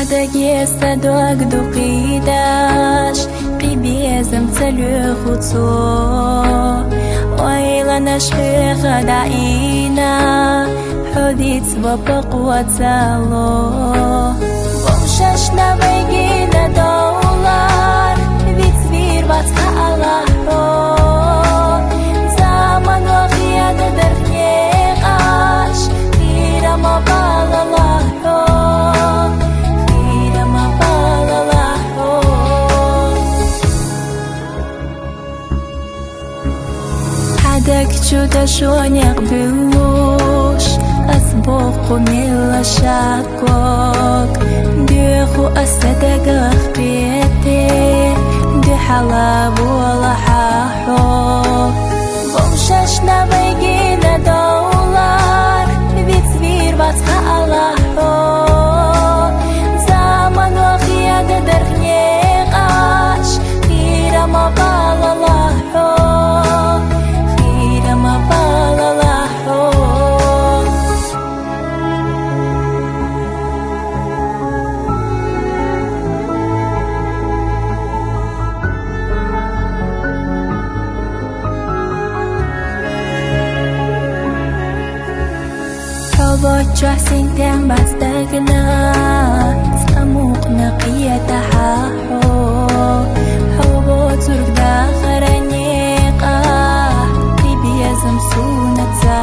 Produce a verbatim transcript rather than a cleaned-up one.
Дагеста дог дукхийдаш, кхи безам ца лоьху цо. Ойланаш хьоьха даийна, хьо вицва бакъо ца ло. Вовшашна вайгина довлар, вицвийр вац хьа Аллахьо. Замано хеда дарх некъаш, хира ма валалахьо, хира ма валалахьо. Хьадаг чу ташонех буьллуш, ас боккху мелла шаккок. Доьху ас дагах кхете, дуьхьала волахьа хьо. Вовшашна вайгина довлар, вицвийр вац хьа Аллахьо. Замано хеда дарх некъаш, хира ма валалахьо, хира ма валалахьо. Хьо воцчохь синтем бац дагна, цкъа мукъна кхетахьа хьо. Хьо воцург дахара некъа, кхи безам суна ца